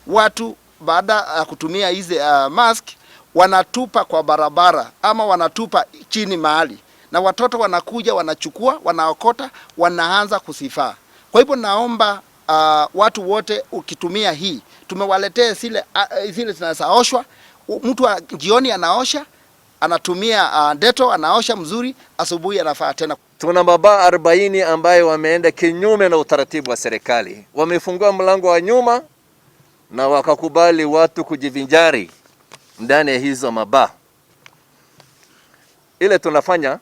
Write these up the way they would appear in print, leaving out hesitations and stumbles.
Watu baada ya kutumia hizi mask wanatupa kwa barabara ama wanatupa chini mahali, na watoto wanakuja wanachukua, wanaokota, wanaanza kusifaa. Kwa hivyo naomba watu wote ukitumia hii, tumewaletea zile zinazoosha. Mtu jioni anaosha, anatumia Dettol, anaosha mzuri, asubuhi anafaa tena. Tuna mabaa 40 ambayo wameenda kinyume na utaratibu wa serikali, wamefungua mlango wa nyuma na wakakubali watu kujivinjari ndani ya hizo mabaa. Ile tunafanya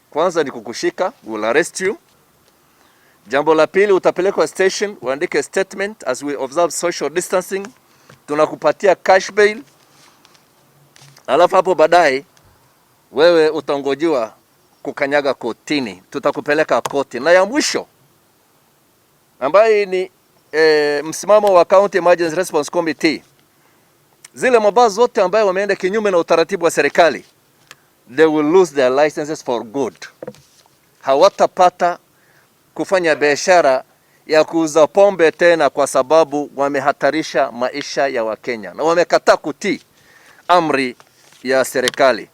kwanza ni kukushika, we'll arrest you. Jambo la pili, utapelekwa station uandike statement as we observe social distancing. Tunakupatia cash bail, alafu hapo baadaye wewe utangojiwa kukanyaga kotini, tutakupeleka koti. Na ya mwisho ambaye ni msimamo wa County Emergency Response Committee, zile mabaa zote ambayo wameenda kinyume na utaratibu wa serikali, they will lose their licenses for good. Hawatapata kufanya biashara ya kuuza pombe tena, kwa sababu wamehatarisha maisha ya Wakenya na wamekataa kutii amri ya serikali.